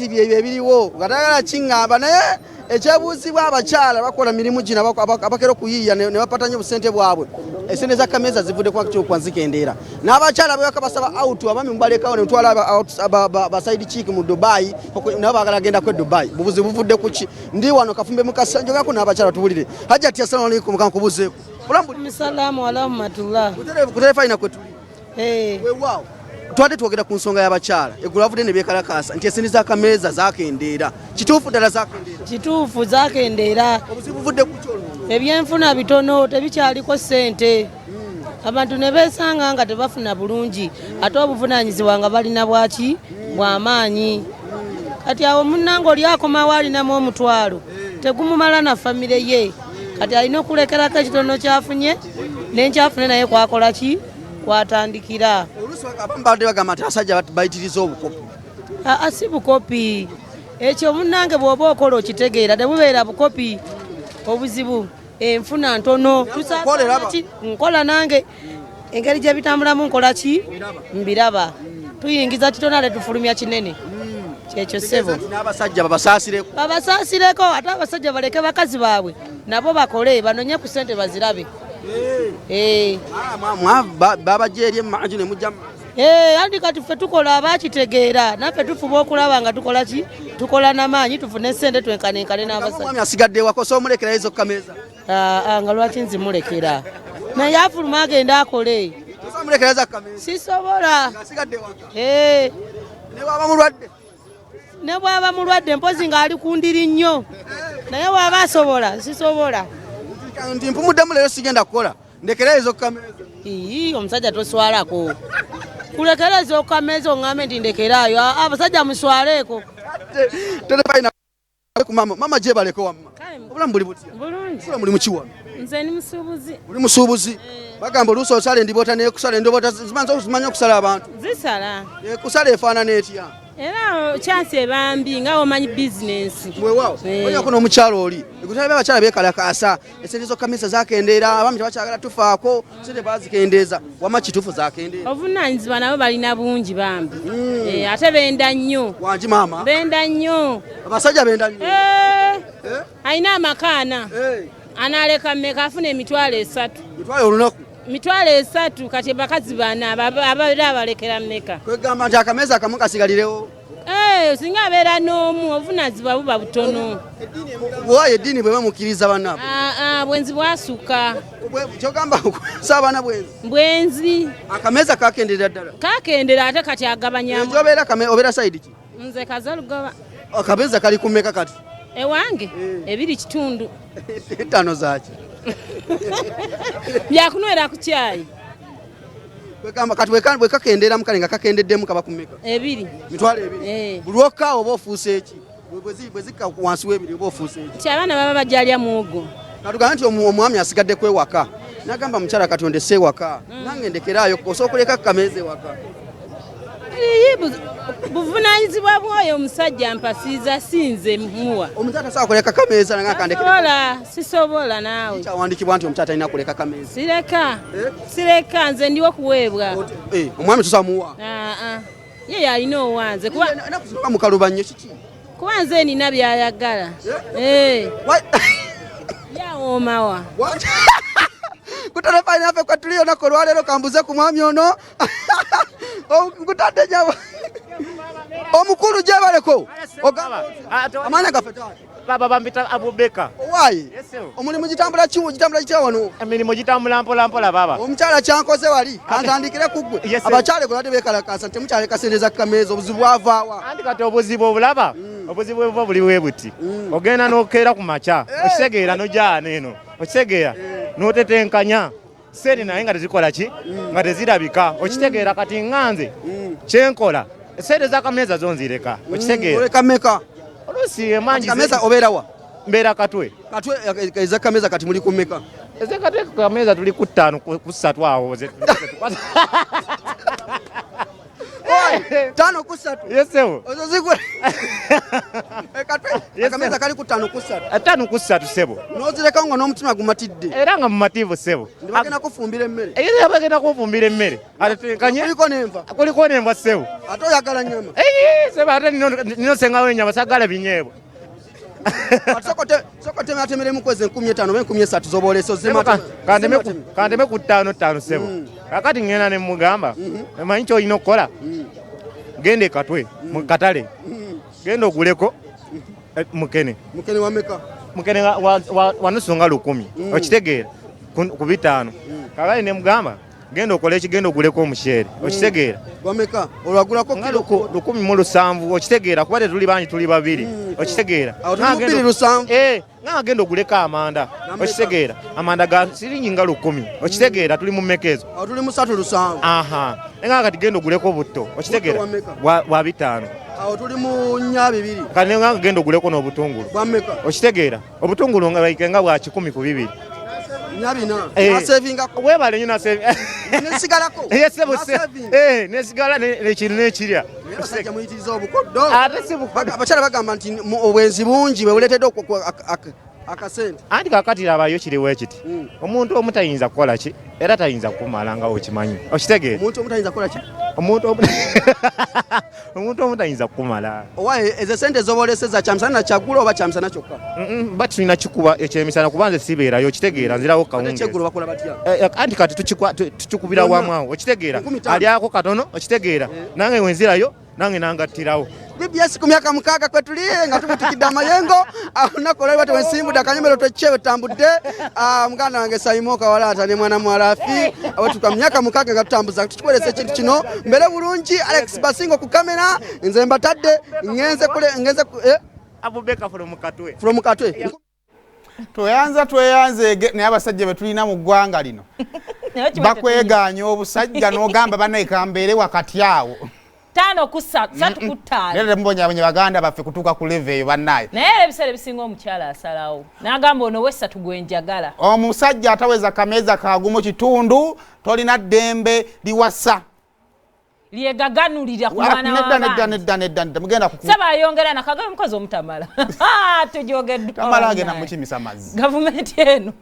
Byebyo ebiriwo nga tayagala kiŋŋamba, naye ekyebuuzibwa, abakyala bakola mirimu gino, abakera okuyiiya ne bapata nnyo obusente bwabwe. Esente za kameeza zivudde kuba zikendeera, n'abakyala bewaka basaba out. Abaami mubalekawo ne mutwala ba side chick mu Dubai, nabo baagala gendako e Dubai. Bubuzi buvudde ku ki? Ndi wano Kafumbe Mukasa, njogako n'abakyala. Tubulire. Hajjati, assalamu alaikum, kankubuzeeko. Salamu warahmatullah. Kuterefayina kwe tuli. Weewaawo, twadde twogera ku nsonga y'abakyala. Eggulo avudde ne beekalakaasa nti esente z'akameeza zakendeera. Kituufu ddala zakendeera? Kituufu, zakendeera. Obuzibu buvudde ku kyolwo? Ebyenfuna bitono, tebikyaliko ssente, abantu ne beesanga nga tebafuna bulungi, ate obuvunaanyizibwa nga balina bwaki bw'amaanyi. Kati awo munnange oli akomawo alinamu 10,000, tegumumala na famire ye. Kati alina okulekerako ekitono kyafunye nenkyafune, naye kwakola ki kwatandikira. Oluusi abamu badde bagamba nti abasajja bayitiriza obukopi. Aa, si bukopi ekyo munnange. Bw'oba okola okitegeera, tebubeera bukopi. Obuzibu enfuna ntono. Okola. Ki? Nkola nange, engeri gye bitambulamu nkola ki mbiraba. Tuyingiza kitono ate tufulumya kinene. Kyekyo, ssebo. N'abasajja babasaasireko. Babasaasireko, ate abasajja baleke bakazi baabwe nabo bakole, banonye ku ssente bazirabe. Eh. Babajja eri emanju ne mujja. Eh, andi kati ffe tukola, abakitegeera naffe tufuba okulaba nga tukola ki, tukola n'amaanyi tufune ssente twenkanenkane n'abasajja. Omwami asigadde ewaka, osobola omulekerayo ez'okukameeza? Ah, ah, nga lwaki nzimulekera? Naye afuluma agenda akole. Osobola omulekerayo ez'okukameeza? Sisobola. Asigadde ewaka? Eh. Ne bwaba mulwadde? Ne bwaba mulwadde, mpozi ng'ali ku ndiri nnyo, naye bw'aba asobola, sisobola. Nti mpumuddemu leero, sigenda kukola, ndekerayo ez'okukameeza. Ii, omusajja toswalako kulekera ez'okukameeza oŋŋambe nti ndekeraayo. Ah, abasajja muswaleeko. Telefayina ku mama. Mama, gyebaleko. Wamma, obulamu buli butya? Bulungi. Sula mulimu ki wano? Nze ndi musuubuzi. Oli musuubuzi. Bagamba oluusi osala endiboota nekusala endiboota. Zimanyi zimanyi okusala abantu? Zisala. Ekusala efaanana etya? Era kyansi ebambi nga omanyi bizinensi. Weewaawo. Onyako n'omukyalo oli ekutalabe, abakyala beekalakaasa, esente z'okukamisa zakendeera, abaami tebakyagala tufaako, sente bazikendeeza. Wamma, kituufu zakendeera? Obuvunaanyizibwa nabo balina bungi bambi. Eh, ate benda nnyo. Wangi maama? Benda nnyo. Abasajja benda nnyo? Eh, alina amakaana analeka mmeka? Afuna 30,000. Mitwalo olunaku? 30,000. Kati bakazi bana ababeera abalekera mmeka? Kwegamba nti akameeza akamu kasigalirewo. Eh, singa abeera n'omu, obuvunaanyizibwa buba butono. Waayo eddiini bwe bamukkiriza bannaabwe? Ah, ah, bwenzi bwasuka. Kyogamba okusa abaana bwenzi? Bwenzi. Akameeza kakenderera ddala? Kakendera, ate kati agabanyamu. Ejo obeera obeera side ki? Nze Kazalugoba. Akameeza kali ku mmeka kati? Ewange 2.5. 5 zaki? Byakunywera ku kyayi. Kwegamba kati bwe kakendeeramu, kale nga kakendeddemu, kaba ku mmeka? 2. 20,000. Eh. Buli lwokka oba ofuuse eki? Bwe zikka wansi w'ebiri oba ofuuse eki? Ti abaana baba bajalya muwogo. Katugambe nti omwami asigadde kwewaka, nagamba mukyala, kati ondese ewaka, nange ndekeraayo, osobola okuleka kameeza ewaka? Ii, buvunaanyizibwa bwoyo omusajja mpasiiza, si nze muwa. Omukyala tasobola kuleka kameeza nanga kandekere? Sisobola, sisobola naawe. Kyawandikibwa nti omukyala talina kuleka kameeza? Sireka, sireka, nze ndiwo kuweebwa. Eh, omwami tosobola muwa? Ah, ah. Ye yalina owanze kuba Enaku zino mukaluba nnyo, kiki? Kuba nze nina byayagala. Eh. Yawoomawa. Kutelefani naffe kwe tuli olunaku olwaleero. Kambuze ku mwami ono. Oh, nkutadde nyabo omukulu, gyebaleko. Amaanya gaffe taata? Baba, bambita Abubeka. Owaayi, omulimu gitambula ki? Gitambula kitya wano? Emirimu gitambula mpola mpola, baba. Omukyala kyankoze wali, kantandikire ku ggwe. Yes, sir. Abakyala gwe badde beekalakaasa nti temukyaleka sente za kameeza, obuzibu bwavaawa? Anti kati obuzibu obulaba, obuzibu bwe buli bwe buti: ogenda n'okeera ku makya, okitegeera, n'ojaana eno, okitegeera, n'otetenkanya sente, naye nga tezikola ki, nga tezirabika, okitegeera. Kati ŋŋanze kyenkola, sente z'akameeza zo nzireka, okitegeera. Oleka mmeka? Oluusi emangi. Kameeza obeerawa? Mbeera Katwe. Katwe, eza kameeza kati muli ku mmeka? Ezekatwe kameeza tuli ku 5 ku 3 awo. 5 ku 3? Yes, sebo. Ozo zigula. Katwe. Akameeza kali ku 5 ku 3. 5 ku 3 ssebo. N'ozireka nga n'omutima gumatidde. Era nga mumativu ssebo. Ndi bagenda kufumbira emmere. Era bagenda kufumbira emmere. Atetenkanye. Kuliko n'enva. Kuliko n'enva ssebo. Ate oyagala nnyama. Ssebo ate nino sengawo ennyama sagala binyeebwa. Soko tematemeremu kwezi 15 oba 13 z'oba oleese ozirema. Kanteme ku 5 ssebo. Kakati ngenda ne mugamba, omanyi ky'olina okukola? Genda e Katwe mu katale. Genda oguleko mukene. Mukene wa meka? Mukene wa nusu nga 1000. Okitegeera ku 5. Kakati ne mugamba genda okole ki, genda oguleko omuceere. Okitegeera. Wa meka? Olwagulako kilo 1700. Okitegeera kuba tetuli bangi, tuli babiri. Okitegeera. Awo tuli mu 2700. Nga genda oguleko amanda. Okitegeera. Amanda ga siringi nga 1000. Okitegeera tuli mu mmeka ezo? Awo tuli mu 3700. Aha. Nga kati genda oguleko butto. Okitegeera. Wa 5. Awo tuli mu 42. Kati nga genda oguleko n'obutungulu. Bwa mmeka? Okitegeera. Obutungulu nga like nga bwa 10 ku 2. 4. Nasavingako. Webale nnyo nasaving. Nesigalako. Nesigala n'ekintu n'ekirya. Abasajja muyitiriza obukoddo. Ate si bukoddo. Abakyala bagamba nti obwenzi bungi bwe buleetedde akasente. Anti kaakati labayo kiriwo ekiti. Omuntu omu tayinza kukola ki? Era tayinza kukumala nga okimanyi. Okitegeera? Omuntu omu tayinza kukola ki? Omuntu omu tayinza kukumala. Owa ezo sente z'oba za kyamisana na kyaggulo oba kyamisana kyokka? Ba tulina kikuba ekyemisana kuba nze sibeerayo, okitegeera, nzirawo kawungeezi. Ate ekyeggulo bakola batya? Anti kati tukikubira wamu awo, okitegeera. Alyako katono, okitegeera. Nange wenzirayo, nange nangattirawo. BBS ku myaka 6 kwe tuli nga tubutikidde amayengo. Olunaku olwaleero bwatyo wensimbudde akanyomero twekye tutambudde. Muganda wange Saimo Kawalaata ne mwana muwala Afi. Awo tuka myaka 6 nga tutambuza tukikuweereza ekintu kino. Mbeere bulungi, Alex Basingo ku kamera, nze mbatadde, ngenze kule, ngenze ku, Abubeka from Katwe. From Katwe. Tweyanza tweyanze naye abasajja be tulina mu ggwanga lino. Bakwegaanya obusajja n'ogamba bannaye kambeere wakati awo. 5 ku 3, 3 ku 5. Leero temubonyaabonye baganda baffe kutuuka ku level eyo bannaye. Naye era ebiseera ebisinga omukyala asalawo. N'agamba ono w'essatu gwe njagala. Omusajja ataweza kameeza kagumu kitundu, tolina ddembe liwasa. Lyegaganulira ku mwana wa Nedda, nedda, nedda, mugenda kuku. Saba ayongera nakagabe mukazi omutamala. Tujogeddwa. Tamala agenda mukimisa mazzi. Gavumenti eno.